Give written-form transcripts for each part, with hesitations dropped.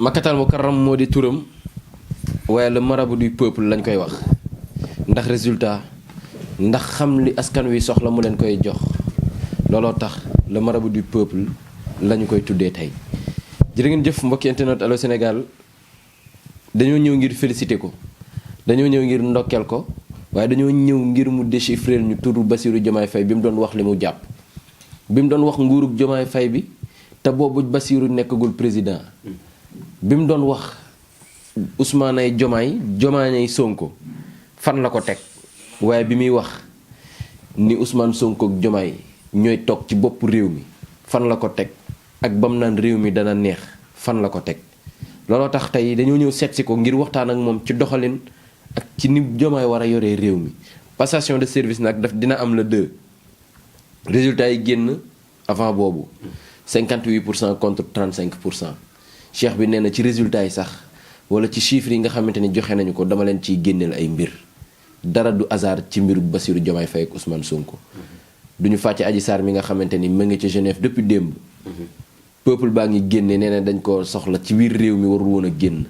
Makkatal Mukarram moo di turam waaye le marabout du peuple lañ koy wax ndax résultat ndax xam li askan wi soxla mu leen koy jox looloo tax le marabout du peuple lañu koy tuddee tey. jërë ngeen jëf mbokki internet Allô Sénégal dañoo ñëw ngir féliciter ko dañoo ñëw ngir ndokkeel ko waaye dañoo ñëw ngir mu déchiffrer ñu turu Bassirou Diomaye Faye bi mu doon wax li mu jàpp bi mu doon wax nguurug Diomaye Faye bi te boobu Bassirou nekkagul président bi mu doon wax Ousmane ay Diomaye ay Sonko fan la ko teg waaye bi muy wax ni Ousmane Sonko ak Diomaye ñooy toog ci bopp réew mi fan la ko teg ak bam naan réew mi dana neex fan la ko teg looloo tax tey dañoo ñëw seetsi ko ngir waxtaan ak moom ci doxalin ak ci ni Diomaye war a yoree réew mi passation de service nag daf dina am le 2 résultat yi génn avant boobu 58% contre 35%. cheikh bi nee na ci résultat yi sax wala ci chiffres yi nga xamante ni joxe nañu ko dama leen ciy génneel ay mbir dara du hasard ci mbiru Bassirou Diomaye Faye ak Ousmane Sonko. duñu fàcce Adji Sarr mi nga xamante ni mu ngi ci Genève depuis démb. peuple baa ngi génne nee na dañ ko soxla ci biir réew mi warul woon a génn.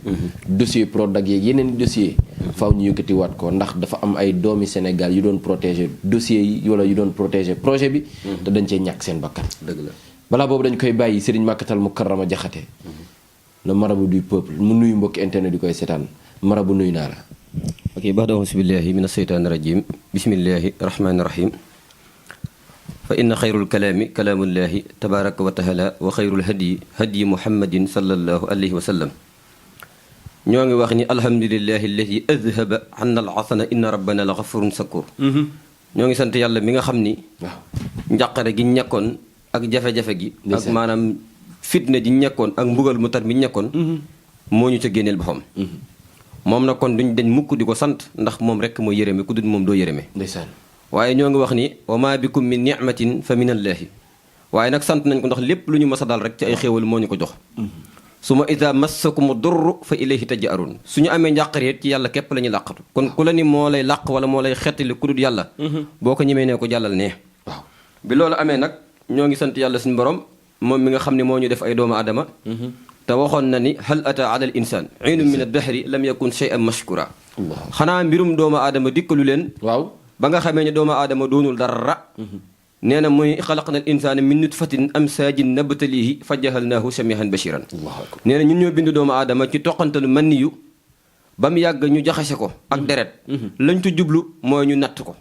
dossier Prodac yeeg yeneen dossier faaw ñu yëkkatiwaat ko ndax dafa am ay doomi Sénégal yu doon protéger dossiers yi wala yu doon protéger projet bi. te dañ cee ñàkk seen bakkan. dëgg la balaa boobu dañ koy bàyyi Serigne Makkatal Mukarrama Jaxate le marabout du peuple mu nuyu mbokki internet di koy seetaan marabout nuyu naa la. ok ba'da auzu billahi mina sheytaani rajim bismillahi rahmaani rahim fa inna xayrul kalaami kalaamullahi tabaraka wa taala wa xayrul hadyi hadyi muhammadin sallallahu alayhi wa sallam ñoo ngi wax ni alhamdulillahi alladi adhaba anna al-asana inna rabbana la gafurun sakur ñoo ngi sant yàlla mi nga xam ni njàqare gi ñekkoon ak jafe-jafe gi ak maanaam fitna ji ñekkoon ak mbugal mu tar mi ñekkoon moo ñu ca génneel boppam moom na kon duñ dañ mukk di ko sant ndax moom rek mooy yërëme ku dul moom doo yërëme ndeysaan waaye ñoo ngi wax ni wa ma bikum min ni'matin fa minallaahi waaye nag sant nañ ko ndax lépp lu ñu mës a dal rek ci ay xéewal moo ñu ko jox su ma ida massakumu durru fa ilayhi taj'arun suñu amee njàqareet ci yàlla képp la ñuy làqatu kon ku la ni moo lay làq wala moo lay xettali ku dul yàlla boo ko ñemee nee ko jàllal nee waaw bi loolu amee nag ñoo ngi sant yàlla suñu borom moom mi nga xam ne moo ñu def ay doomu aadama te waxoon na ni hal ata ala al insaan iinun min ad-dahri lam yakun shay'an mashkura xanaa mbirum doomu aadama dikkalu leen waaw ba nga xamee ne doomu aadama doonul dara nee na muy xalaqna al insaana min nutfatin amsaajin nabtalihi fa jahalnaahu samihan bashiran nee na ñun ñoo bind doomu aadama ci toqantalu manniyu ba mu yàgg ñu jaxase ko ak deret lañ ci jublu mooy ñu natt ko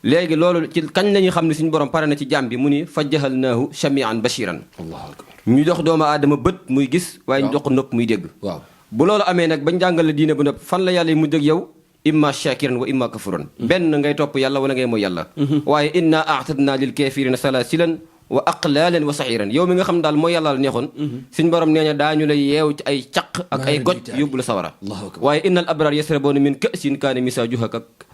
léegi loolu ci kañ la ñuy xam ne suñu borom pare na ci jàmm bi mu ni fa jahalnaahu samihan bashiran ñu jox doomu aadama bët muy gis waaye ñu jox ko nopp muy dégg waaw bu loolu amee nag bañ jàngale diine bu nopp fan la yàlla yi mujj ak yow imma shakiran wa imma kafuran benn ngay topp yàlla wala ngay mooy yàlla waaye inna a'tadna lil kafirina salasilan wa aqlalan wa sa'iran yow mi nga xam daal mooy yàlla la neexoon suñ borom nee na daañu la yeew ci ay caq ak ay goj yóbbu la sawara waaye innal abrar yasrabuna min ka'sin kaana misaajuha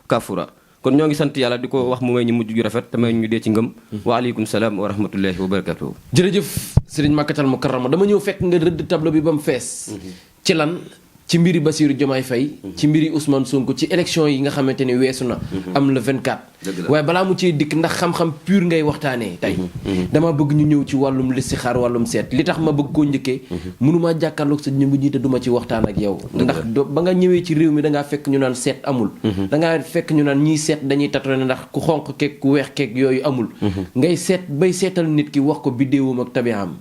kafura kon ñoo ngi sant yàlla di ko wax mu may ñu mujj ju rafet te may ñu dee ci ngëm waaleykum salaam wa rahmatullahi wa barakatuhu jërëjëf Serigne Makkatal Mukarrama dama ñëw fekk nga rëdd tableau bi ba mu fees ci lan ci mbiri Bassirou Diomaye Faye ci mbiri Ousmane Sonko ci élection yi nga xamante ni weesu na am le 24 waaye balaa mu ciy dikk ndax xam-xam pur ngay waxtaanee tey dama bëgg ñu ñëw ci wàllum listixaar wàllum seet li tax ma bëgg koo njëkkee mënumaa jàkkaarloog sa ñëmb ñi te duma ci waxtaan ak yow ndax ba nga ñëwee ci réew mi dangaa fekk ñu naan seet amul dangaa fekk ñu naan ñiy seet dañuy tatone ndax ku xonq keeg ku weex keeg yooyu amul ngay seet bay seetal nit ki wax ko biddéewam ak tabiam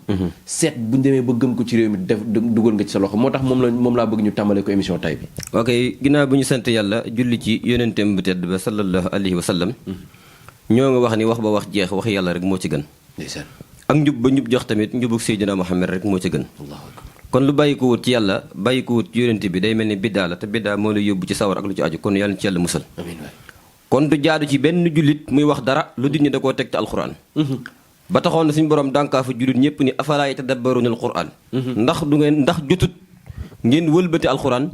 seet bu demee ba gëm ko ci réew mi def dugal nga ci sa loxo moo tax moom laa bëgg ñu tàmbale ko émission tay bi ok ginnaaw bu ñu sant yàlla julli ci yonenteem bu tedd ba sallallahu alayhi wa sallam ñoo nga wax ni wax ba wax jeex wax yàlla rek moo ci gën ndeysaan ak njub ba njub jox tamit njubug Seydina Muhammad rek moo ci gën kon lu bàyyi ko wut ci yàlla bàyyi ko wut ci yonente bi day mel ni biddaa la te biddaa moo lay yóbbu ci sawar ak lu ci aju kon yàlla ci yàlla musal kon du jaadu ci benn jullit muy wax dara lu dit ñi da koo teg ci alquran ba taxoon na suñu borom dànkaafu jullit ñëpp ni afalaa yatadabbaruuna alquran ndax jotut ngeen wëlbati alxuraan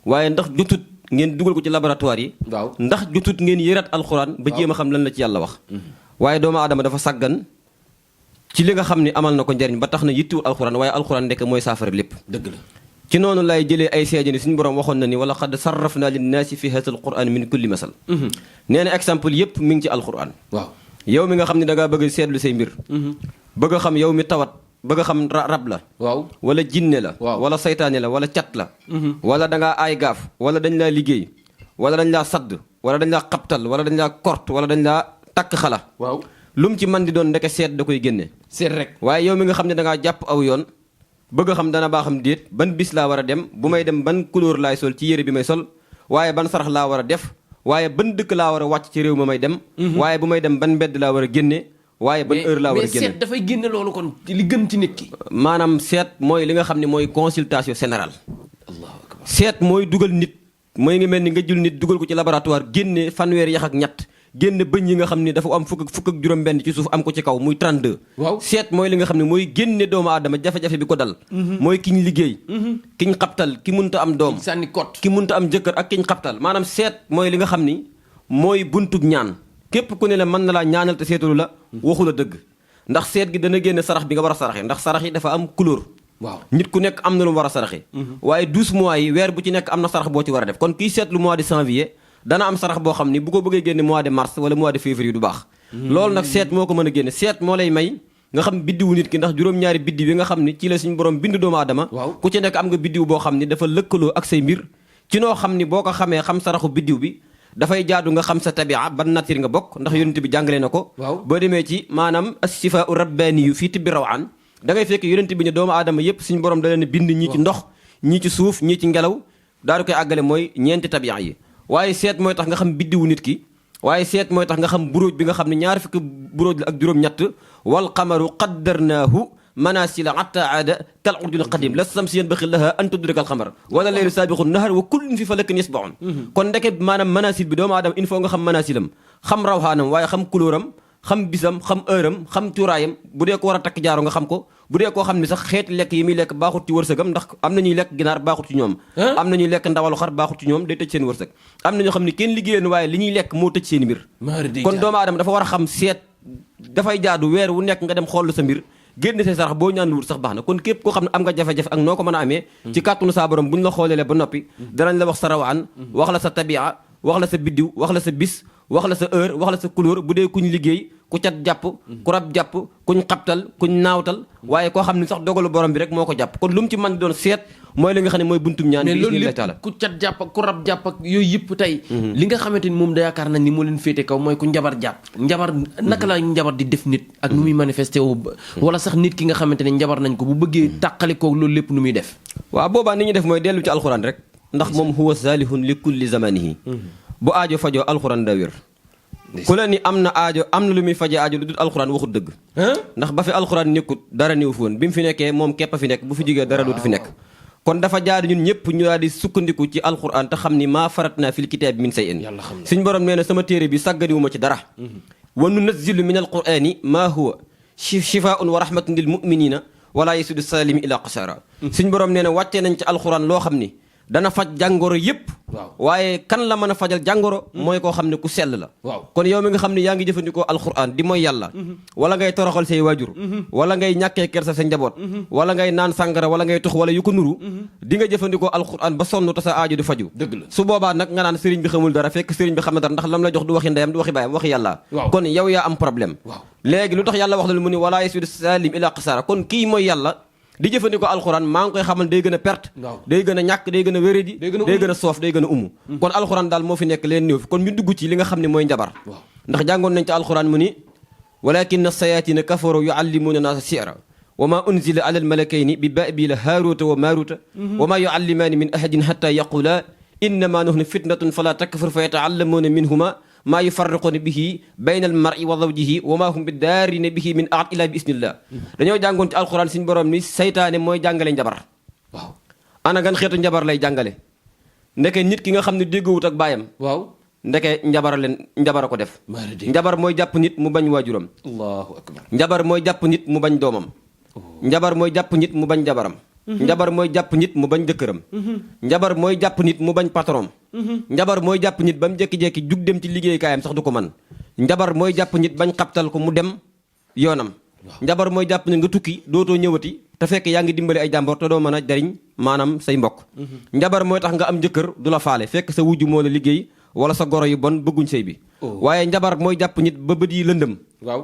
waaye ndax jotut ngeen dugal ko ci laboratoire yi waaw ndax jotut ngeen yëraat alxuraan ba jéem a xam lan la ci yàlla wax waaye doomu aadama dafa sàggan ci li nga xam ne amal na ko njariñ ba tax na yittiwul alxuraan waaye alxuraan ndekk mooy saafara lépp dëgg la ci noonu lay jëlee ay seede ni suñu borom waxoon na ni wala qad sarrafna linnaasi fi haazal qur'aan min kulli masal nee na exemple yépp mi ngi ci alxuraan waaw yow mi nga xam ne da ngaa bëgg seetlu say mbir bëgg a xam yow mi tawat bëgg a xam rab la. waaw wala jinne la. waaw wala saytaane la wala cat la. wala da ngaa aay gaaf wala dañ laa liggéey wala dañ laa sadd wala dañ laa xabtal wala dañ laa kort wala dañ laa takk xala. waaw lu mu ci man di doon ndeke seet da koy génne. seet rek. waaye yow mi nga xam ne da ngaa jàpp aw yoon bëgg a xam dana baaxam déet ban bis laa war a dem bu may dem ban couleur laay sol ci yére bi may sol waaye ban sarax laa war a def waaye ban dëkk laa war a wàcc ci réew ma may dem. waaye bu may dem ban mbedd laa war a génne. waaye ban heure laa war a génne mais seet dafay génne loolu kon li gën ci nit ki. maanaam seet mooy li nga xam ne mooy consultation générale. allahu akbar. seet mooy dugal nit mooy ngi mel ni nga jël nit dugal ko ci laboratoire génne fanweeri yax ak ñett génne bëñ yi nga xam ni dafa am fukk ak juróom-benn ci suuf am ko ci kaw muy 32. waaw seet mooy li nga xam ne mooy génne doomu aadama jafe-jafe bi ko dal. mooy ki ñu liggéey. ki ñu xabtal ki munta am doom. sànni kot ki munta am jëkkër ak ki ñu xabtal maanaam seet mooy li nga xam ni mooy buntub ñaan képp ku ne la mën na laa ñaanal te seetalu la waxu la dëgg ndax seet gi dana génne sarax bi nga war a saraxe ndax sarax yi dafa am couleur. waaw nit ku nekk am na lu mu war a saraxe. waaye 12 mois yi weer bu ci nekk am na sarax boo ci war a def kon kiy seetlu mois de janvier dana am sarax boo xam ni bu ko bëggee génne mois de mars wala mois de février du baax. loolu nag seet moo ko mën a génne seet moo lay may nga xam biddiwu nit ki ndax juróom-ñaari biddiw yi nga xam ni ci la suñu borom bindu doomu aadama. ku ci nekk am nga biddiw boo xam ni dafa lëkkaloo ak say mbir ci noo xam ni boo ko xamee xam saraxu biddiw bi dafay jaadu nga xam sa tabia ban nature nga bokk ndax yonent bi jàngale na ko. boo demee ci maanaam as-sifaa'u rabbaaniyu fii tibbi rawaan da ngay fekk yonent bi ne doomu aadama yépp suñu borom da leen bind ñii ci ndox ñii ci suuf ñii ci ngelaw daal di koy àggale mooy ñeenti tabia yi waaye seet mooy tax nga xam biddiwu nit ki waaye seet mooy tax nga xam buróoj bi nga xam ne ñaari fukki buróoj la ak juróom-ñett wal qamaru qaddarnaahu manasila hatta aada kal urdil qadim la samsi yanbaghi laha an tudrika al qamar wala laylu sabiqu nahar wa kullun fi falakin yasbahun kon ndeke maanaam manasil bi doomu aadama il faut nga xam manasilam xam rawxaanam waaye xam couleuram xam bisam xam heure am xam cuuraayam bu dee ko war a takk jaaro nga xam ko bu dee koo xam ne sax xeeti lekk yi muy lekk baaxut ci wërsëgam ndax am na ñuy lekk ginaar baaxut ci ñoom am na ñuy lekk ndawalu xar baaxut ci ñoom day tëj seen wërsëg am na ñoo xam ne kenn liggéeyeen waaye li ñuy lekk moo tëj seen mbir kon doomu aadama dafa war a xam seet dafay jaadu weer wu nekk nga dem xool sa mbir génn say sarax boo ñaan wut sax baax na kon képp koo xam ne am nga jafe-jafe ak noo ko mën a amee ci kàttanu saa borom bu ñu la xoolelee ba noppi danañ la wax sa rawaan wax la sa tabia wax la sa biddiw wax la sa bis wax la sa heure wax la sa couleur bu dee kuñ liggéey ku cat jàpp ku rab jàpp kuñ xabtal kuñ naawtal waaye koo xam ne sax dogalu borom bi rek moo ko jàpp kon lu mu ci mën doon seet mooy li nga xam ne mooy buntum ñaan mais bi loolu bismillah taala lépp ku cat jàpp ak ku rab jàpp ak yooyu yëpp tey li nga xamante ni moom da yaakaar nañ ni moo leen féete kaw mooy ku njabar jàpp njabar naka la njabar di def nit ak nu muy manifesté wu wala sax nit ki nga xamante ne njabar nañ ko bu bëggee tàqalikoo loolu lépp nu muy def waaw boobaa ni ñuy def mooy dellu ci alxuraan rek ndax moom huwa zalihun li kulli zamanihi bu aajo fajoo alxuraan da wér ku la ni am na aajo am na lu muy faje aajo lu dul alxuraan waxut dëgg ndax ba fi alxuraan nekkut dara néew fi woon bi mu fi nekkee moom képp a fi nekk bu fi jógee dara dootu fi nekk kon dafa jaar ñun ñëpp ñu daal di sukkandiku ci alxuraan te xam ni maa farat naa fil kitaab min say in suñ borom nee na sama téere bi sàgganiwuma ci dara wa nunazzilu min alqurani maa huwa shifaun wa rahmatun lil muminina wala yasudu salimi ila qasara suñ borom nee na wàccee nañ ci alxuraan loo xam ni dana faj jàngoro yépp waaye kan la mën a fajal jàngoro mooy koo xam ne ku sell la kon yow mi nga xam ne yaa ngi jëfandikoo alxuraan di mooy yàlla wala ngay toroxal say waajur wala ngay ñàkkee kersa sa njaboot wala ngay naan sàngara wala ngay tux wala yu ko nuru di nga jëfandikoo alxuraan ba sonn te sa aajo di faju dëgg la su boobaa nag nga naan sëriñ bi xamul dara fekk sëriñ bi xam na dara ndax lam la jox du waxi ndeyam du waxi baayam waxi yàlla kon yow yaa am problème léegi lu tax yàlla wax la mu ni wala yasudu salim ila qasara kon kii mooy yàlla di jëfandikoo alxuraan maa ngi koy xamal day gën a perte day gën a ñàkk day gën a wéradi day gën a soof day gën a umu kon alxuraan daal moo fi nekk leen néew fi kon ñu dugg ci li nga xam ne mooy njabar ndax jàngoon nañ ci alxuraan mu ni walakin as-sayatina kafaru yuallimuuna naasa si'ra wa ma unzila ala al-malakayni bi baabiila haaruuta wa maaruuta wa ma yuallimaani min ahadin hatta yaqula innama nahnu fitnatun fala takfur fa yataallamuuna minhuma maa yufarriquuna bihi bayna al mar'i wa zawjihi wa maa hum bi daarina bihi min ahad illa bi isnillah dañoo jàngoon ci alxuraan suñu borom ni saytaane mooy jàngale njabar waaw ana gan xeetu njabar lay jàngale ndeke nit ki nga xam ne déggowut ak baayam waaw ndeke njabara ko def njabar mooy jàpp nit mu bañ waajuram allahu akbar njabar mooy jàpp nit mu bañ doomam njabar mooy jàpp nit mu bañ jabaram njabar mooy jàpp nit mu bañ jëkkëram njabar mooy jàpp nit mu bañ patron njabar mooy jàpp nit ba mu jekki-jekki jug dem ci liggéeykaayam sax du ko man njabar mooy jàpp nit bañ xabtal ko mu dem yoonam njabar mooy jàpp nit nga tukki dootoo ñëwati te fekk yaa ngi dimbali ay jàmbor te doo mën a jariñ maanaam say mbokk njabar mooy tax nga am jëkkër du la faale fekk sa wujju moo la liggéey wala sa goro yu bon bëgguñ sëy bi waaye njabar mooy jàpp nit ba bët yi lëndëm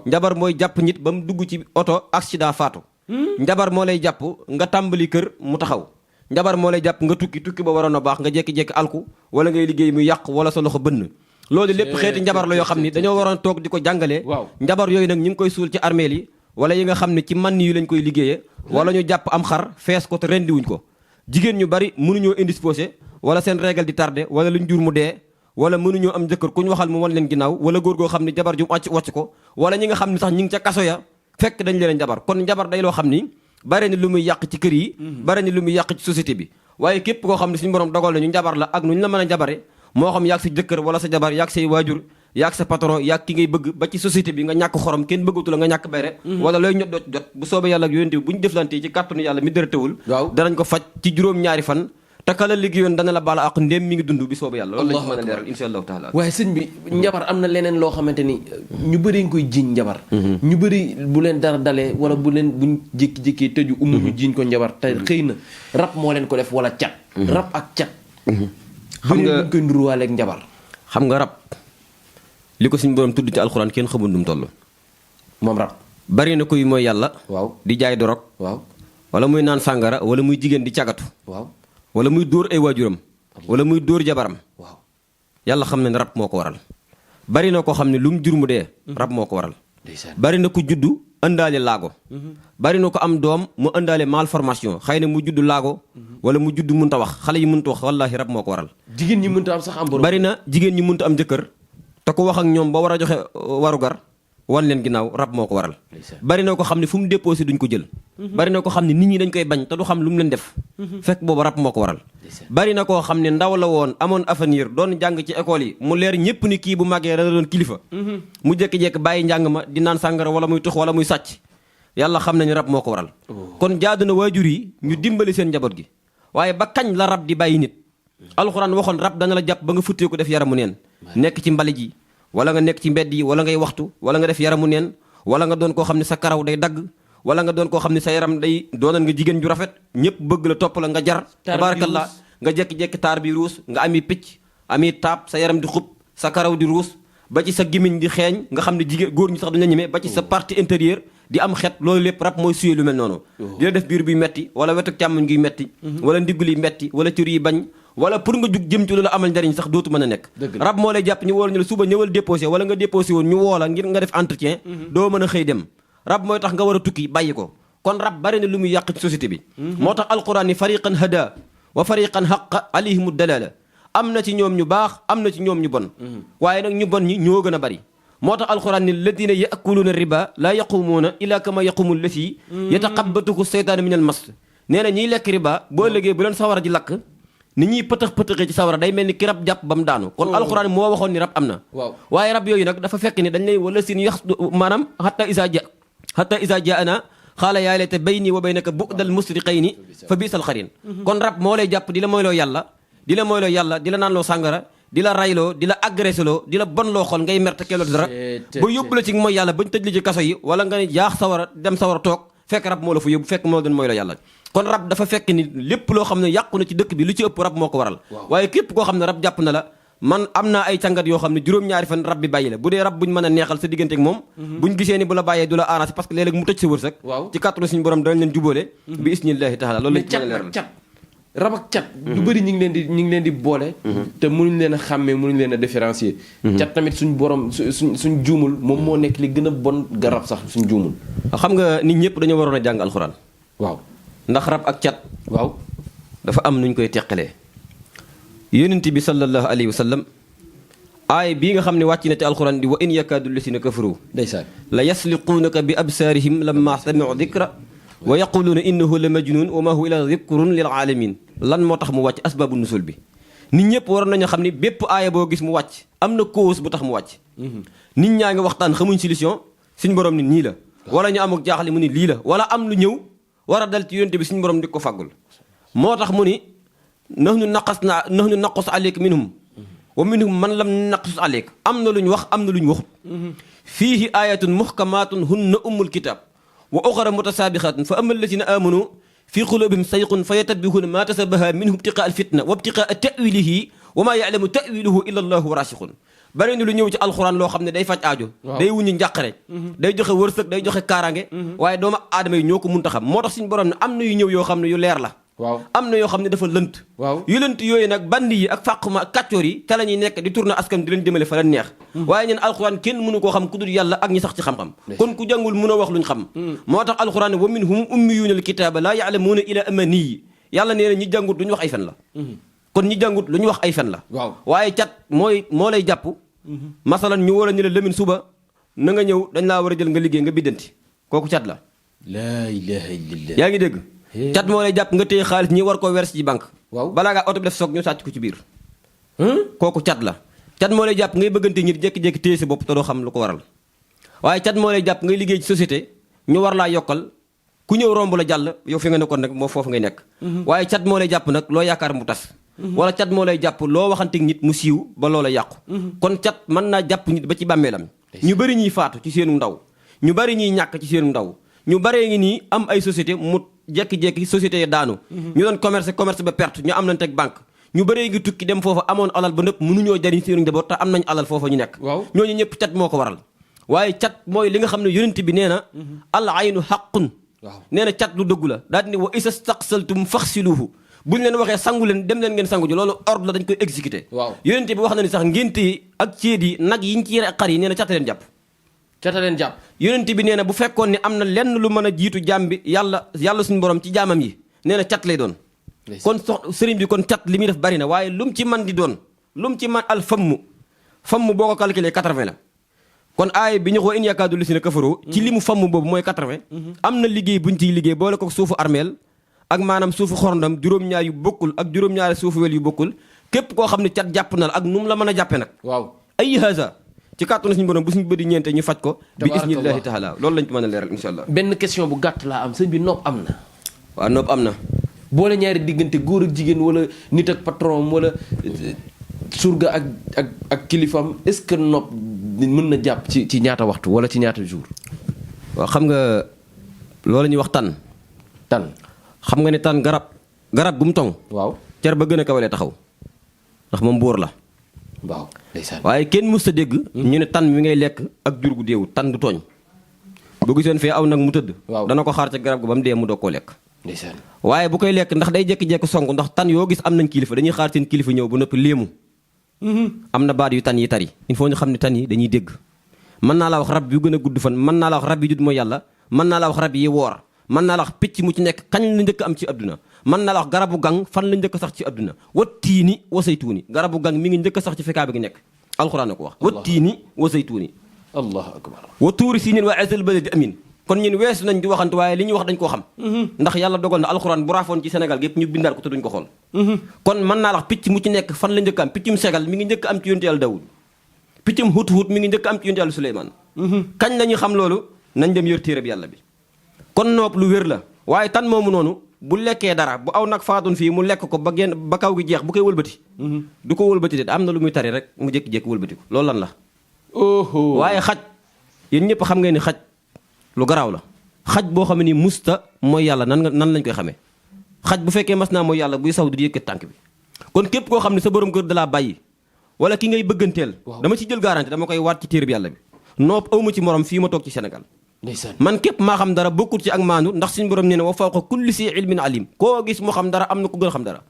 njabar mooy jàpp nit ba mu dugg ci oto accident faatu njabar moo lay jàpp nga tàmbali kër mu taxaw. njabar moo lay jàpp nga tukki ba waroon a baax nga jékki-jékki alku wala ngay liggéey mu yàq wala sa loxo bënn. loolu lépp xeeti njabar la yoo xam ni dañoo waroon toog di ko jàngalee. njabar yooyu nag ñu ngi koy suul ci armeel yi wala yi nga xam ne ci man yu lañ koy liggéeyee. wala ñu jàpp am xar fees ko te rendiwuñ ko. jigéen ñu bari mënuñoo indisposé wala seen régal di tardé wala luñ jur mu dee wala mënuñoo am jëkkër ku ñu waxal mu wan leen ginnaaw wala góor goo xam ne jabar ju wàcc ko wala ñi nga xam ne sax ñi ngi ca kaso ya fekk dañ leen njabar kon njabar day loo xam ni bare ni lu muy yàq ci kër yi bare ni lu muy yàq ci société bi waaye képp koo xam ne suñu borom dogal na ñu njabar la ak nu ñu la mën a njabare moo xam yaag sa jëkkër wala sa jabar yaag say waajur yaag sa patron yaag ki ngay bëgg ba ci société bi nga ñàkk xorom kenn bëggatu la nga ñàkk bayre wala looy ñot doot jot bu soobee yàlla ak yonent bi bu ñu deflante ci kàttanu yàlla mi dërëtewul danañ ko faj ci juróom-ñaari fan te kala liggéeyoon dana la baala ak ndéem mi ngi dund bi soobee yàlla loolu lañ mën a leeral insha allahu taala waaye sëñ bi njabar am na leneen loo xamante ni ñu bëri nga koy jiiñ njabar ñu bëri bu leen dara dalee wala buñ jékki-jékki tëju ñu jiiñ ko njabar te xëy na rab moo leen ko def wala cat rab ak cat xam nga ñu koy nduruwaaleeg njabar xam nga rab li ko suñu borom tudd ci alxuraan kenn xamul nu mu toll moom rab bari na koy mooy yàlla waaw di jaay dorog waaw wala muy naan sàngara wala muy jigéen di cagatu waaw wala muy dóor ay waajuram wala muy dóor jabaram waaw yàlla xam ne rab moo ko waral bari na koo xam ne lu mu jur mu dee rab moo ko waral bari na ku juddu ëndaale laago bari na ko am doom mu ëndaale malformation xëy na mu judd laago wala mu judd mënta wax xale yi mënta wax wallaahi rab moo ko waral jigéen ñi mënta am sax am borom bari na jigéen ñi mënta am jëkkër te ko wax ak ñoom ba war a joxe warugar wan leen ginnaaw rab moo ko waral bari na ko xam ne fu mu déposé duñ ko jël bari na ko xam ne nit ñi dañ koy bañ te du xam lu mu leen def fekk boobu rab moo ko waral bari na koo xam ne ndaw la woon amoon avenir doon jàng ci école yi mu leer ñëpp ni kii bu màggee dana doon kilifa mu jékki-jékki bàyyi njàng ma di naan sàngara wala muy tux wala muy sàcc yàlla xam nañu rab moo ko waral kon jaadu na waajur yi ñu dimbali seen njaboot gi waaye ba kañ la rab di bàyyi nit alxuraan waxoon rab dana la jàpp ba nga futtee ko def yaramu neen nekk ci mbali ji wala nga nekk ci mbedd yi wala ngay waxtu wala nga def yaramu neen wala nga doon koo xam ne sa karaw day dagg wala nga doon koo xam ne sa yaram day doonan nga jigéen ju rafet ñëpp bëgg la topp la nga jar tabarakallah nga jekki-jekki taar bi ruus nga ami picc ami taab sa yaram di xub sa karaw di ruus ba ci sa gémmiñ di xeeñ nga xam ne jigéen góor ñi sax duñ la ñemee ba ci sa partie intérieure di am xet loolu lépp rab mooy suyee lu mel noonu di la def biir buy metti wala wetu càmmoñ gi metti wala ndigg yi metti wala cër yi bañ wala pour nga jug jëm ci loolu amal njariñ sax dootu mën a nekk rab moo lay jàpp ñu woo la ñu la suba ñëwal déposé wala nga déposé woon ñu woo la ngir nga def entretien doo mën a xëy dem rab mooy tax nga war a tukki bàyyi ko kon rab bari na lu muy yàq ci société bi moo tax alquran ni fariqan hada wa fariqan haqa alayhimu dalala am na ci ñoom ñu baax am na ci ñoom ñu bon waaye nag ñu bon ñi ñoo gën a bari moo tax alquran ni alladina yaakuluuna riba laa yaqumuuna illa kama yaqumu allati yataqabbatuhu seytaanu min al mas nee na ñiy lekk riba boo ëllëgee bu leen sawara ji lakk nit ñuy pëtëx-pëtëxee ci sawara day mel ni ki rab jàpp ba mu daanu kon alxuraan moo waxoon ni rab am na waaye rab yooyu nag dafa fekk ni dañ lay wala sin yax maanaam hatta isa jaana xaala yaa layta bayni wa baynaka bu'dal musriqayni fa biisal xarin kon rab moo lay jàpp di la mooyloo yàlla di la naanloo sàngara di la rayloo di la agressé loo di la bonloo xol ngay mer te keeloo dara ba yóbbu la ci mooy yàlla bañ tëj li ci kaso yi wala nga ne jaax sawara dem sawara toog fekk rab moo la fa yóbbu fekk moo doon mooy la yàlla kon rab dafa fekk ni lépp loo xam ne yàqu na ci dëkk bi lu ci ëpp rab moo ko waral waaye képp koo xam ne rab jàpp na la man am naa ay càngat yoo xam ne juróom-ñaari fan rab bi bàyyi la bu dee rab buñ mën a neexal sa diggante ak moom buñ gisee ni bu la bàyyee du la arrangé parce que léeg-léeg mu tëj sa wërsëg ci kàttanu suñu borom danañ leen jubóole bi isnillahi taala loolu lañ ci mën a leeral cat rab ak cat du bëri ñu ngi leen di boole te mënuñ leen a xàmmee mënuñ leen a différencier cat tamit suñ borom suñ juumul moom moo nekk li gën a bon garab sax suñ juumul xam nga nit ñëpp dañoo waroon a jàng alxuraan waaw ndax rab ak cat waaw dafa am nuñ koy teqalee yonent bi sallallahu alayhi wa sallam aay bii nga xam ne wàcc na ci alxuraan di wa in yakaadu lasina kafaru ndeysaan la yasliquunaka bi absaarihim lamma samiu dikra wa yaquluuna innahu la majnun wa ma huwa illa dikrun lil alamin lan moo tax mu wàcc asbaabu nusul bi nit ñëpp waroon nañu xam ni bépp aaya boo gis mu wàcc am na cause bu tax mu wàcc nit ñaa ngi waxtaan xamuñ solution suñ borom ni nii la wala ñu amuk jaaxle mu ni lii la wala am lu ñëw war a dal ci yonent bi suñu borom di ko fàggul moo tax mu ni nahnu naqus aleyka minhum wa minhum man lam naqus aleyka am na lu ñu wax am na lu ñu waxut fiihi ayatun muhkamatun hunna ummul kitab wa uxara mutasaabiqaatun fa amma allazina amanu fi qulubihim sayqun fa yattabi'una ma tasabaha minhu ibtiqaa alfitna wa ibtiqaa ta'wilihi wa ma ya'lamu ta'wiluhu illa allahu wa rasikhun bari na lu ñëw ci alxuraan loo xam ne day faj aajo day wuñu njàqare day joxe wërsëg day joxe kaaraange waaye doomu aadama yi ñoo ko munta xam moo tax suñu borom ne am na yu ñëw yoo xam ne yu leer la waaw am na yoo xam ne dafa lënt yu lënt yooyu nag bandi yi ak fàquma ak kàccoor yi ca la ñuy nekk di tourner askan di leen jëmale fa leen neex waaye ñeen alxuraan kenn mënu koo xam ku dul yàlla ak ñi sax ci xam-xam kon ku jàngul mën a wax luñ xam moo tax alxuraan wa minhum ummiyuuna alkitaaba laa ya'lamuuna ila amaniyi yàlla nee na ñi jàngut lu ñu wax ay fen la kon ñi jàngut lu ñu wax ay fen la waaye cat moo lay jàpp masalan ñu war a ñu la lëmin suba na nga ñëw dañ laa war a jël nga liggéey nga biddanti kooku cat la laa ilaha illallah yaa ngi dégg cat moo lay jàpp nga téye xaalis ñi war koo verser ci banque balaa ngaa oto bi def soog ñu sàcc ko ci biir kooku cat la cat moo lay jàpp ngay bëggante ñi jékki-jékki téye sa bopp te doo xam lu ko waral waaye cat moo lay jàpp ngay liggéey ci société ñu war laa yokkal ku ñëw romb la jàll yow fi nga nekkoon nag moo foofu ngay nekk waaye cat moo lay jàpp nag loo yaakaar mu tas wala cat moo lay jàpp loo waxanteeg nit mu siiw ba loola yàqu kon cat mën naa jàpp nit ba ci bàmmeelam ñu bëri ñuy faatu ci seenu ndaw ñu bëri ñuy ñàkk ci seenu ndaw ñu bëree ngi nii am ay société mu jekki-jekki société yi daanu ñu doon commerce ba perte ñu am nañ teg banque ñu bëree ngi tukki dem foofa amoon alal ba nëpp mënuñoo jariñ seenu njaboot te am nañ alal foofa ñu nekk ñooñu ñëpp cat moo ko waral waaye cat mooy li nga xam ne yonent bi nee na al aynu haqqun nee na cat lu dëggu la daal di ne wa isa staqsaltum faxsiluhu buñ leen waxee sangu leen dem leen ngeen sangu ji loolu ordre la dañ koy exécuté yonent bi wax na ni sax ngénte yi ak céet yi nag yiñ ci yere xar yi nee na cat leen jàpp yonent bi nee na bu fekkoon ne am na lenn lu mën a jiitu jaam bi yàlla suñu borom ci jaamam yi nee na cat lay doon kon sëriñ bi kon cat li muy def bari na waaye lu mu ci man di doon lu mu ci man al famm boo ko calculé 80 la kon aay bi ñu ko in yakaadu lisina kafaru ci li mu famm boobu mooy 80 am na liggéey buñ ciy liggéey boole ko suufu armeel ak maanaam suufu xorndam juróom-ñaar yu bokkul ak juróom-ñaari suufu wel yu bokkul képp koo xam ne cat jàpp na la ak nu mu la mën a jàppe nag ay haza ci kàttanu suñu borom bu suñu bëri ñeente ñu faj ko bi isnillahi taala loolu lañ ko mën a leeral insha allah benn question bu gàtt laa am sëñ bi nopp am na waaw nopp am na boole ñaari diggante góor ak jigéen wala nit ak patron wala surga ak kilifam est-ce que nopp mën na jàpp ci ñaata waxtu wala ci ñaata jour waaw xam nga loolu ñuy wax tan xam nga ne tan garab gu mu tong cer ba gën a kawalee taxaw ndax moom buur la waaw ndeysaan waaye kenn mës ta dégg ñu ne tan mi ngay lekk ak jur gu deewu tan du tooñ boo gisoon fee aw nag mu tëdd dana ko xaar ca garab gu ba mu dee mu doog koo lekk ndeysaan waaye bu koy lekk ndax day jekki-jekki song ndax tan yoo gis am nañ kilifa dañuy xaar seen kilifa ñëw ba noppi léemu am na baat yu tan yi tari il faut ñu xam ne tan yi dañuy dégg mën naa la wax rab yu gën a gudd fan mën naa la wax rab yi jud mooy yàlla mën naa la wax rab yi woor mën naa la wax picc mu ci nekk kañ la njëkk am ci adduna mën naa la wax garabu gang fan la njëkk sax ci adduna wattiini wasaytuuni garabu gang mi ngi njëkk sax ci fekkaa bi ngi nekk alxuraan na ko wax wattiini wasaytuuni allahu akbar wa tuuri siinin wa asal baladi amin kon ñun weesu nañ di waxante waaye li ñuy wax dañ koo xam ndax yàlla dogal na alxuraan bu raafoon ci Sénégal gépp ñu bindaat ko te duñ ko xool kon mën naa la wax picc mu ci nekk fan la njëkk am piccum segal mi ngi njëkk am ci yonte yàlla Daawud piccum hut mi ngi njëkk am ci yonte yàlla Suleymaan kañ la ñuy xam loolu nañ dem yor téere bi yàlla bi kon nopp lu wér la waaye tan moomu noonu bu lekkee dara bu aw nag faatoon fii mu lekk ko ba kaw gi jeex bu koy wëlbati du ko wëlbati de am na lu muy tari rek mu jékki-jékki wëlbati ko loolu lan la waaye xaj yéen ñëpp xam ngeen ni xaj lu garaaw la xaj boo xam ne ni musta mooy yàlla nan lañ koy xamee xaj bu fekkee mas naa mooy yàlla buy saw di yëkkat tànk bi kon képp koo xam ne sa borom kër dalaa bàyyi wala ki ngay bëgganteel dama ci jël garanti dama koy waat ci téere bi yàlla bi nopp awma ci morom fii ma toog ci Sénégal man képp maa xam dara bokkul ci ak maandu ndax suñu borom nee na wa fawqa kulli si ilmin alim koo gis mu xam dara am na ko gën a xam dara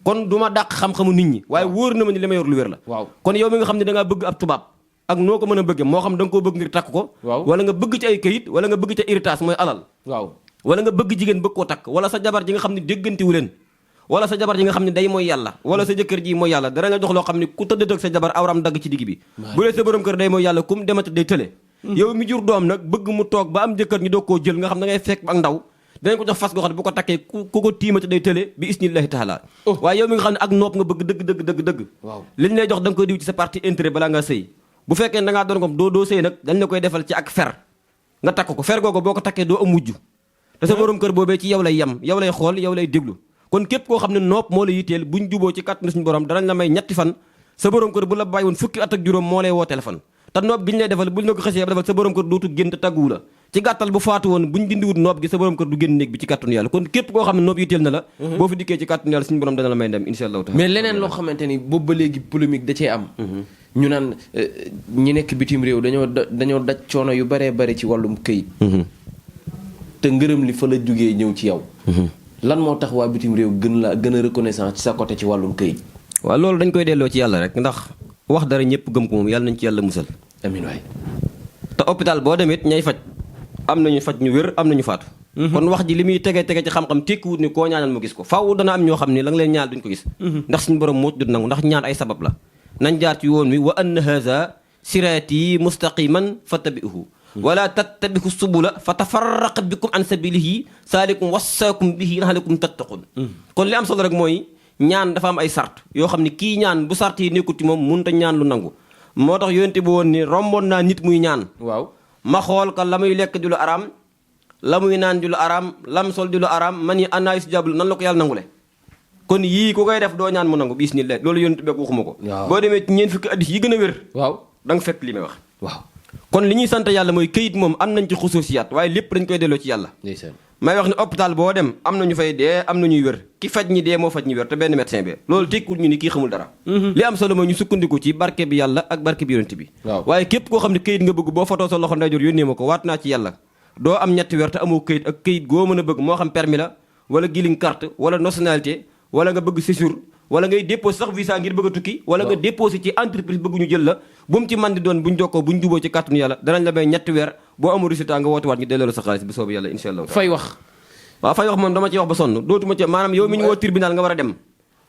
kon du ma dàq xam-xamu nit ñi waaye wóor na ma ni li ma yor lu wér la kon yow mi nga xam ne da ngaa bëgg ab tubaab ak noo ko mën a bëgge moo xam da nga koo bëgg ngir takk ko wala nga bëgg ci ay këyit wala nga bëgg ci héritage mooy alal wala nga bëgg jigéen bëgg koo takk wala sa jabar ji nga xam ne déggantiwu leen wala sa jabar ji nga xam ne day mooy yàlla wala sa jëkkër ji mooy yàlla dara nga jox loo xam ne ku tëdd ak sa jabar awram dagg ci digg bi bu dee sa borom kër day mooy yàlla kum demati day tële yow mi jur doom nag bëgg mu toog ba am jëkkër ñu doog koo jël nga xam da ngay fekk ak ndaw danañ ko jox fas goo xam ne bu ko takkee ku ko tiimati day tële bi isnillahi taala waaye yow mi nga xam ne ak nopp nga bëgg dëgg liñ lay jox da nga koy diw ci sa partie intérêt balaa nga sëy bu fekkee da ngaa doon ko doo sëy nag dañ la koy defal ci ak fer nga takk ko fer googu boo ko takkee doo am mujj te sa borom kër boobee ci yow lay yem yow lay xool yow lay déglu kon képp koo xam ne nopp moo la yitteel buñ juboo ci kàttanu suñu borom danañ la may ñetti fan sa borom kër bu la bàyyi woon fukki at ak juróom moo lay woo téléphone te noob gi ñu lay defal buñ la ko xësee ba defal sa borom kër dootu génn te tàgguwu la ci gàttal bu faatu woon buñ dindiwut noob gi sa borom kër du génn néeg bi ci kàttanu yàlla kon képp koo xam ne noob yitteel na la boo fi dikkee ci kàttanu yàlla suñu borom dana la may ndem insha allahu taala mais leneen loo xamante ni boobu ba léegi polémique da cee am ñu naan ñi nekk bitim réew dañoo daj coono yu baree bari ci wàllum këyit. te ngërëm li fa la jógee ñëw ci yow. lan moo tax waa bitim réew gën a reconnaissant ci sa côté ci wàllum këyit. waaw loolu dañ koy delloo ci yàlla rek ndax wax dara ñëpp gëm ko moom yàlla nañ ci yàlla musal. amiin waay. te hôpital boo demit ñay faj am nañu faj ñu wér am nañu faatu. kon wax ji li muy tege ci xam-xam tekkiwut ni koo ñaanal mu gis ko faaw dana am ñoo xam ni la nga leen ñaan duñ ko gis. ndax suñu borom moo dut nangu ndax ñaan ay sabab la. nañ jaar ci yoon wi wa anna haza siraati mustaqiman fattabi'uhu wala tattabi'u subula fa tafarraqa bikum an sabilihi saalikum wassaakum bihi la'allakum tattaqun. kon li am solo rek mooy ñaan dafa am ay sart yoo xam ni kii ñaan bu sart yi nekkut ci moom mënut a ñaan lu nangu moo tax yonente bi woon ni romboon naa nit muy ñaan. waaw ma xool ka la muy lekk di lu araam la muy naan di lu araam lam sol di lu araam man yi annaa yustajaabu nan la ko yàlla nangule. kon yii ku koy def doo ñaan mu nangu bismillah loolu yonent bi waxuma ko. boo demee ci ñeent fukki addis yi gën a wér. waaw da nga fekk li may wax. waaw kon li ñuy sant yàlla mooy këyit moom am nañ ci xusuusiyaat waaye lépp dañ koy delloo ci yàlla. may wax ni hôpital boo dem am na ñu fay dee am na ñuy wér ki faj ñi dee moo faj ñi wér te benn médecin bi loolu tekkul ñu ni kii xamul dara. li am solo mooy ñu sukkandiku ci barke bi yàlla ak barke bi yonent bi. waaye képp koo xam ne këyit nga bëgg boo fotoo sa loxo ndeyjoor yónnee ma ko waat naa ci yàlla doo am ñetti weer te amoo këyit ak këyit goo mën a bëgg moo xam permis la wala giling carte wala nationalité wala nga bëgg séjour wala ngay déposé sax visa ngir bëgg a tukki wala nga déposé ci entreprise bëgg ñu jël la bu mu ci man di doon buñ jokkoo buñ juboo ci kàttanu yàlla danañ la may ñetti weer boo amul résultat nga woote waat ñu delloo la sa xaalis bi soobu yàlla insha allah fay wax waaw fay wax moom dama ci wax ba sonn dootuma ci maanaam yow mi ñu woo tribunal nga war a dem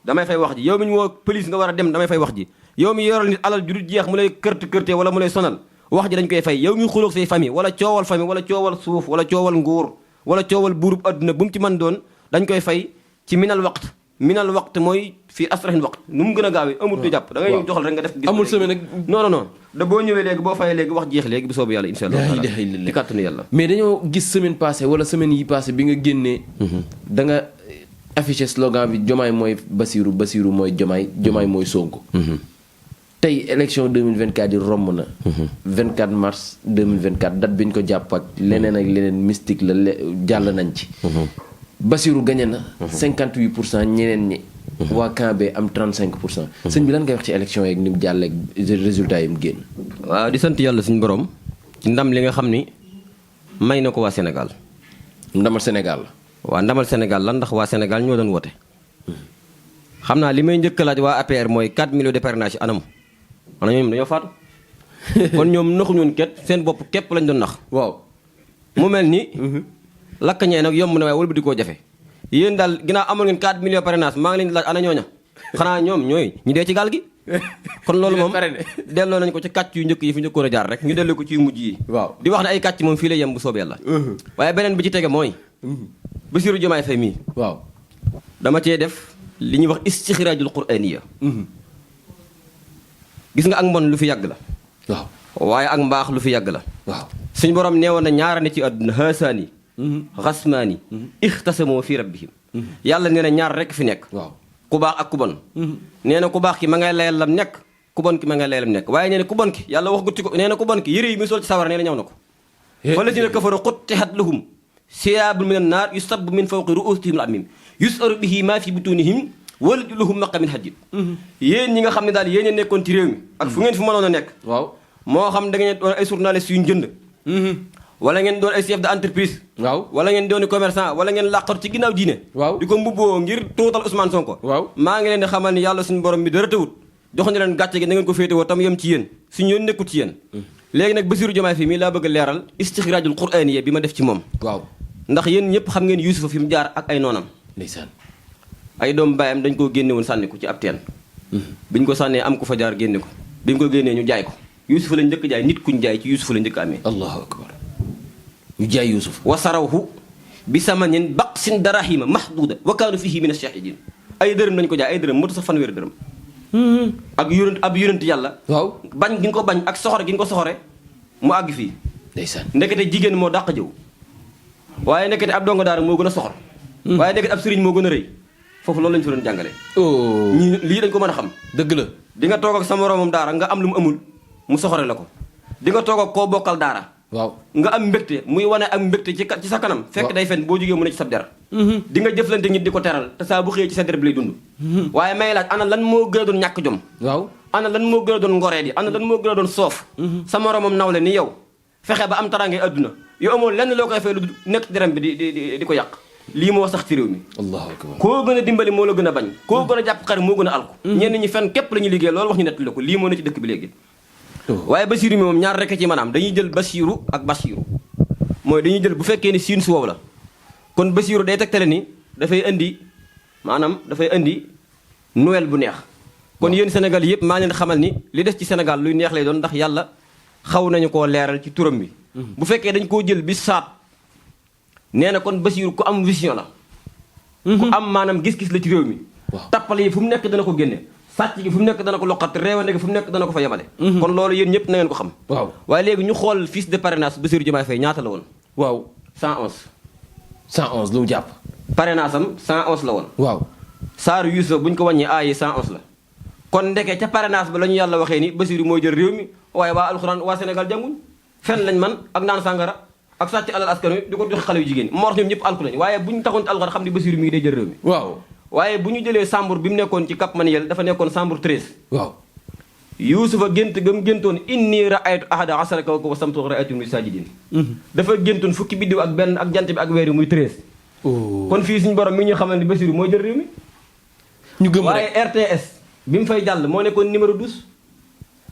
damay fay wax ji yow mi ñu woo police nga war a dem damay fay wax ji yow mi yoral nit alal ju dul jeex mu lay kërte wala mu lay sonal wax ji dañ koy fay yow mi xuloog say famille wala coowal suuf wala coowal nguur wala coowal buurub adduna bu mu ci mën doon dañ koy fay ci minal waqt mooy fii asrahin waqt nu mu gën a gaawee amul du jàpp da ngay ñëw joxal rek nga def gis amul semaine nag non da boo ñëwee léegi boo fayee léegi wax jeex léegi bu soobu yàlla insha allah ci kàttanu yàlla mais dañoo gis semaine passée wala semaine yi passée bi nga génnee da nga affiché slogan bi Diomaye mooy Bassirou mooy Diomaye mooy Sonko tey élection 2024 yi romb na 24 mars 2024 date bi ñu ko jàpp ak leneen ak leneen mystique la jàll nañ ci Bassirou gagné na 58% ñeneen ñi waa camp bi am 35%. sëñ bi lan ngay wax ci élection yeeg ni mu jàlleeg résultat yi mu génn. waaw di sant yàlla suñu borom ci ndam li nga xam ni may na ko waa Sénégal. ndamal Sénégal la. waaw ndamal Sénégal la ndax waa Sénégal ñoo doon wote. xam naa li may njëkk a laaj waa APR mooy 4 millions de parrainage anam ana ñoom dañoo faatu. kon ñoom naxuñu ket seen bopp képp lañ doon nax. waaw mu mel ni. lakk ñee nag yomb na waaye wala bu di koo jafe. yéen daal ginnaaw amoon ngeen 4 millions parrainage maa ngi leen di laaj ana ñooña xanaa ñoom ñooy ñu dee ci gaal gi. kon loolu moom delloo nañ ko ci kàcc yu njëkk yi fi njëkkoon a jaar rek ñu delloo ko ci yu mujj yi. waaw di wax ne ay kàcc moom fii lay yem bu soobee yàlla. waaye beneen bi ci tege mooy. Bassirou Diomaye Faye mii. waaw dama cee def li ñuy wax istixraajul quraaniya. gis nga ak mbon lu fi yàgg la. waaw waaye ak mbaax lu fi yàgg la. waaw suñu borom neewoon na ñaara ne ci àdduna haasaani xasmaani ixtasamoo fi rabbihim yàlla nee na ñaar rekk fi nekk. waaw ku baax ak ku bon. nee na ku baax ki ma ngay layal lam nekk ku bon ki ma ngay layal lam nekk waaye nee na ku bon ki yàlla wax gutti ko nee na ku bon ki yëre yi muy sol ci sawara nee na ñëw na ko. fa lazina kafaru quttihat lahum siyaabun minan naar yusabbu min fawqi ru'usihim al-hamim yusaru bihi ma fi butunihim wala lahum maqamin min hadid. yéen ñi nga xam ne daal yéen a nekkoon ci réew mi. ak fu ngeen fi mënoon a nekk. waaw moo xam da ngeen doon ay journalistes yu ñu jënd. wala ngeen doon ay chef d'entreprise. waaw wala ngeen doon commerçant wala ngeen làqatu ci ginnaaw diine. waaw di ko mbubboo ngir tuutal Ousmane Sonko. waaw maa ngi leen di xamal ni yàlla suñu borom bi dara tawut jox na leen gàcce gi na ngeen ko féetewoo tam yem ci yéen suñu yoon nekkut ci yéen. léegi nag Bassirou Diomaye Faye mii laa bëgg a leeral istixraajul quraaniya bi ma def ci moom. waaw ndax yéen ñëpp xam ngeen Yuusufa fi mu jaar ak ay noonam. ndeysaan ay doom baayam dañ koo génne woon sànni ko ci ab teen. biñ ko sànnee am ku fa jaar génne ko biñ ko génnee ñu jaay ko Yuusufa la njëkk jaay nit kuñ jaay ci Yuusufa la njëkk amee. allahu akbar ñu jaay Yuusuf. wasarawhu bi samanin baqsin darahima mahduda wa kaanu fihi min ash-shahidin ay dërëm lañ ko jaay ay dërëm motu sax fanweeri dërëm. ak yonent yàlla. waaw bañ gi nga ko bañ ak soxore gi nga ko soxore mu àgg fii. ndeysaan ndekete jigéen moo dàq jëw waaye ndekete ab dongo daara moo gën a soxor. waaye ndekete ab sëriñ moo gën a rëy foofu loolu lañu fi doon jàngale. ñii lii dañ ko mën a xam. dëgg la di nga toog ak sa moroomam daara nga am lu mu amul mu soxore la ko di nga toog ak koo bokkal daara. waaw nga am mbégte muy wane ak mbégte ci sa kanam. fekk day fen boo jógee mu ne ci sab der. di nga jëflante nit di ko teral te saa bu xëyee ci sa der bi lay dund. waaye may laaj ana lan moo gën a doon ñàkk jom. waaw ana lan moo gën a doon ngoree di ana lan moo gën a doon soof sa moromam nawle ni yow fexe ba am taraangay adduna yow amoo lenn loo koy fay lu nekk deram bi di ko yàq lii moo sax ci réew mi allahu akbar koo gën a dimbali moo la gën a bañ koo gën a jàpp xarit moo gën a alku ñenn ñi fenn képp la ñuy liggéey loolu wax ñu nettali ko lii moo ne ci dëkk bi léegi waaye Basiiru mi moom ñaar rekk ci maanaam dañuy jël Basiiru ak Basiiru mooy dañuy jël bu fekkee ni siin su wow la kon Basiiru day tegtale ni dafay indi maanaam dafay indi Noël bu neex kon yéen Sénégal yëpp maa leen xamal ni li des ci Sénégal luy neex lay doon ndax yàlla xaw nañu koo leeral ci turam bi bu fekkee dañ koo jël bi saat nee na kon Basiiru ku am vision la ku am maanaam gis-gis la ci réew mi tappale yi fu mu nekk dana ko génne sàcc gi fu mu nekk dana ko loqat réewande gi fu mu nekk dana ko fa yemale kon loolu yéen ñëpp na ngeen ko xam waaw waaye léegi ñu xool fiche de parrainage Bassirou Diomaye Faye ñaata la woon waaw 111 lu mu jàpp parrainage am 111 la woon waaw Saaru Youssou bu ñu ko wàññee aayi 111 la kon ndeke ca parrainage ba la ñu yàlla waxee ni Bassirou mooy jël réew mi waaye waa alxuraan waa Sénégal jànguñ fenn lañ man ak naan sàngara ak sàcc alal askan wi di ko jox xale yu jigéen moo tax ñoom ñëpp alku lañ waaye bu ñu taxoon ci alxuraan xam ne Bassirou mi ngi day jël réew mi waaw waaye bu ñu jëlee Sambour bi mu nekkoon ci Cap Manuel dafa nekkoon Sambour 13 waaw Yuusufa gént gam géntoon inni raaytu ahada asara kawkaba wa samtu raaytu muy sajidin dafa géntoon fukki biddiw ak benn ak jant bi ak weer yi muy 13 kon fii suñu borom mi ngi ñu xamal ni Bassirou mooy jël réew mi ñu gëm waaye rek RTS bi mu fay jàll moo nekkoon numéro 12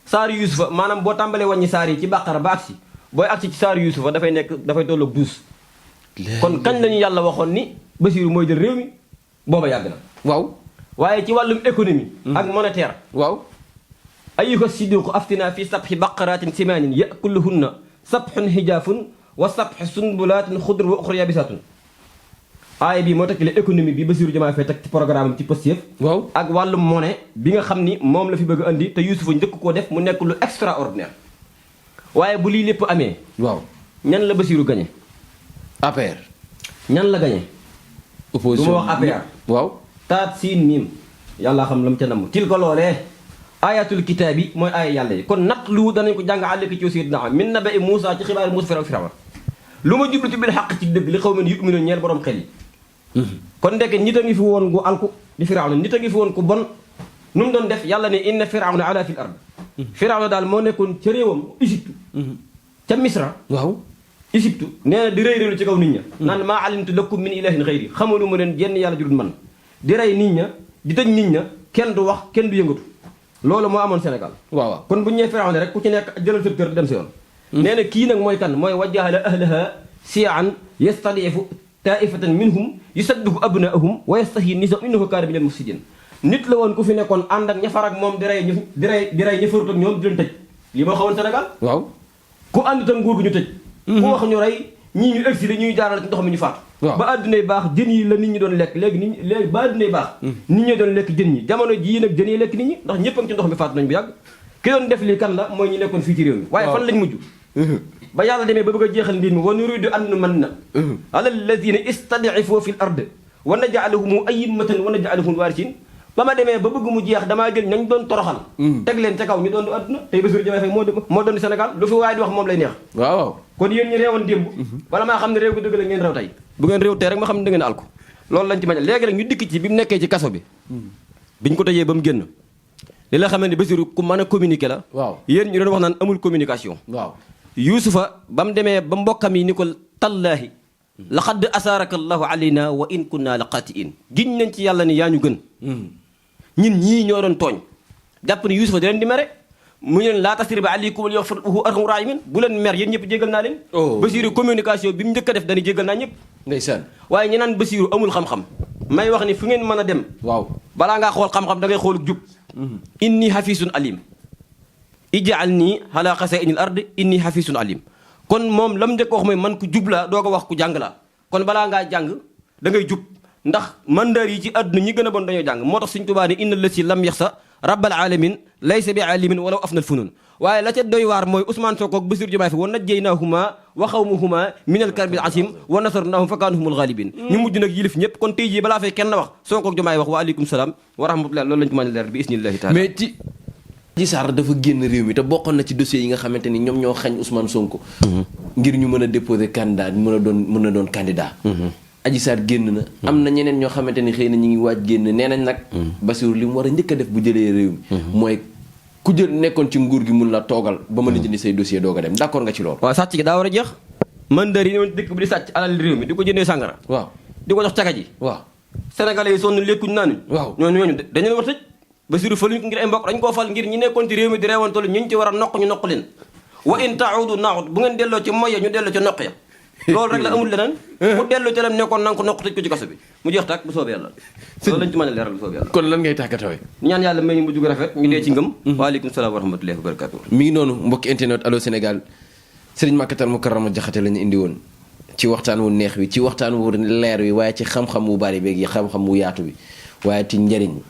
saaru Yuusufa maanaam boo tàmbalee wàññi saar yi ci bàqara ba agsi booy agsi ci saaru Yuusufa dafay tolloog 12 kon kañ lañu yàlla waxoon ni Bassirou mooy jël réew mi booba yàgg na waaw waaye ci wàllum économie ak monétaire waaw ayyuha sidiqu aftina fi sabxi baqaratin simaanin yakuluhunna sabxun hijaafun wa sabxi sunbulaatin xudr wa uxra yabisatun aaya bii moo tekkile économie bi Bassirou Diomaye Faye teg ci programme am ci Pastef waaw ak wàllum monnaie bi nga xam ni moom la fi bëgg a andi te Yuusufa njëkk koo def mu nekk lu extraordinaire waaye bu lii lépp amee waaw ñan la Bassirou gañe APR ñan la gañe opposition du ma wax APR waaw taat siin miim yàlla xam la mu ca namm til ko loolee ayatul kitaab yi mooy aaya yàlla yi kon nat lu danañ ko jàng àlleki ci aussi dina xam min naba'i Muusaa ci xibaari Muusaa Firawna lu ma jublu ci bil xaq ci dëgg li xaw men yu'minu ñeel borom xel yi kon ndeke nit a ngi fi woon gu alku di Firawna nit a ngi fi woon ku bon nu mu doon def yàlla ne inna Firawna ala fil ard Firawna daal moo nekkoon ca réewam Égypte ca Misra waaw Égypte nee na di rëy rëylu ci kaw nit ña naan maa alimtu lakum min ilahin xayri xamalu ma leen jenn yàlla jurul man di rey nit ña di tëj nit ña kenn du wax kenn du yëngatu loolu moo amoon Sénégal waaw kon bu ñu nee Firawna rek ku ci nekk jëlal sa kër dem si yoon nee na kii nag mooy kan mooy wajahala ahlaha sian yastadifu taifatan minhum yusabbihu abnaahum wa yastahyi nisaahum innahu kaana minal mufsidin nit la woon ku fi nekkoon ànd ak ña far ak moom di rey ña farut ak ñoom di leen tëj lii moo xawoon Sénégal waaw ku ànd ak nguur gi ñu tëj ku wax ñu rey ñii ñu exilé ñuy jaarale ci ndox mi ñu faatu ba àddunay baax jën yi la nit ñi doon lekk léegi ba àddunay baax nit ñi doon lekk jën ñi jamono jii nag jën yi lekk nit ñi ndax ñëpp a ngi ci ndox mi faatu nañ bu yàgg ki doon def lii kan la mooy ñu nekkoon fii ci réew mi waaye fan lañ mujj ba yàlla demee ba bëgg a jeexal mbir mi wa nuridu an numanna ala alladina istad'ifu fi l ard wa naj'alahum a'immatan wa naj'alahum waarisin ba ma demee ba bëgg mu jeex damaa jël nañ doon toroxal teg leen ca kaw ñu doon du àdduna tey Bassirou Diomaye Faye moo doon Sénégal lu fi waaye di wax moom lay neex waaw kon yéen ñi réewoon démb wala maa xam ne réew gi dëgg la ngeen réew tey bu ngeen réew tey rek ma xam ne da ngeen alko loolu lañ ci mañ léegi rek ñu dikk ci bi mu nekkee ci kaso bi biñ ko tëjee ba mu génn li la xamee ne Bassirou ku mën a communiquer la waaw yéen ñu doon wax naan amul communication waaw Yuusufa ba mu demee ba mbokkam yi ni ko tallaahi laqad asaaraka allahu alayna wa in kunna la qatiin giñ nañ ci yàlla ni yaa ñu gën ñun ñii ñoo doon tooñ jàpp ne Yuusufa di leen di mere mu ñu leen laa tasriba alaykum al-yawma wa huwa arhamu raahimin bu leen mer yéen ñëpp jégal naa leen Bassirou communication bi mu njëkk a def dañuy jégal naa ñëpp ndeysaan waaye ñu naan Bassirou amul xam-xam may wax ni fu ngeen mën a dem waaw balaa ngaa xool xam-xam da ngay xool jub inni hafisun alim ij'alni ala xasaa'inil ard inni hafisun alim kon moom lam njëkk wax mooy man ku jub la doo ko wax ku jàng la kon balaa ngaa jàng da ngay jub ndax mandar yi ci àdduna ñi gën a bon dañoo jàng moo tax Sëñ Tuubaa ni inna lasi lam yaxsa rabbal alamin laysa bi alimin walaw afnal funun waaye la ca doy waar mooy Ousmane Sonko ak Bassirou Diomaye Faye wa najjaynahuma wa xawmahuma minal karbil asim wa nasarnahum fa kaanu humul ghalibin ñu mujj nag yilif ñëpp kon tey jii balaa fay kenn wax Sonko ak Diomaye wax wa aleykum salaam wa rahmatullah loolu lañu ko mën a leer bi isnillahi taala mais ci Adji Sarr dafa génn réew mi te bokkoon na ci dossier yi nga xamante ni ñoom ñoo xañ Ousmane Sonko ngir ñu mën a déposer candidat mën a doon candidat Adji Sarr génn na am na ñeneen ñoo xamante ni xëy na ñu ngi waaj génn nee nañ nag Bassirou li mu war a njëkk a def bu jëlee réew mi mooy ku jël nekkoon ci nguur gi mun la toogal ba ma lijjanti say dossier doog a dem d'accord nga ci loolu. waaw sàcc gi daa war a jeex. mandar yi ñëwoon dëkk bi di sàcc alal réew mi di ko jëndee sàngara. waaw di ko jox caga ji. waaw sénégalais yi sonn lekkuñ naanuñ. waaw ñooñu dañu leen war tëj. Bassirou faluñ ko ngir ay mbokk dañ koo fal ngir ñi nekkoon ci réew mi di reewantalu ñu ci war a noq ñu noq leen. wa in ta'udu na'ud bu ngeen delloo ci moya ñu delloo ci noq ya. loolu rek la amul leneen. ku delloo ci lam nekkoon na nga ko noq tëj ko ci kaso bi mu jeex tàkk bu soobee yàlla. loolu lañ ci mën a leeral bu soobee yàlla. kon lan ngay tàggatooy. ñaan yàlla may ñu mujj gu rafet ñu dee ci ngëm. waaleykum salaam wa rahmatullahi wa barakatuh. mi ngi noonu mbokki internet Allô Sénégal Serigne Makkatal Mukarrama Jaxate la ñu indi woon ci waxtaan wu neex wi ci waxtaan wu leer wi waaye ci xam-xam wu bari beeg yi xam-xam wu yaatu bi waaye ci njariñ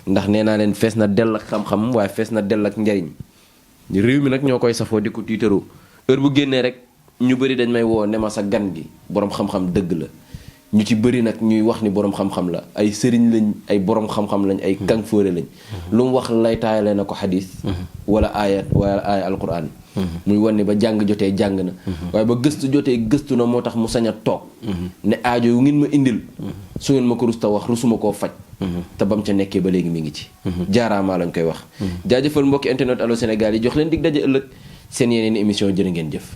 ndax nee naa leen fees na dell ak xam-xam waaye fees na dell ak njariñ réew mi nag ñoo koy safoo di ko tiitaroo heure bu génnee rek ñu bëri dañ may woo ne ma sa gan gi borom xam-xam dëgg la ñu ci bëri nag ñuy wax ni borom xam-xam la ay sëriñ lañ ay borom xam-xam lañ ay kàngfóore lañ lu mu wax lay taayale na ko xadis wala aaya alquran muy wan ni ba jàng jotee jàng na waaye ba gëstu jotee gëstu na moo tax mu sañ a toog ne aajo yu ngeen ma indil su ngeen ma ko rusta wax rusuma koo faj te bam ca nekkee ba léegi mi ngi ci jaaraamaa lañ koy wax jaajëfal mbokki internet Allô Sénégal yi jox leen dig daje ëllëg seen yeneen émission jërë ngeen jëf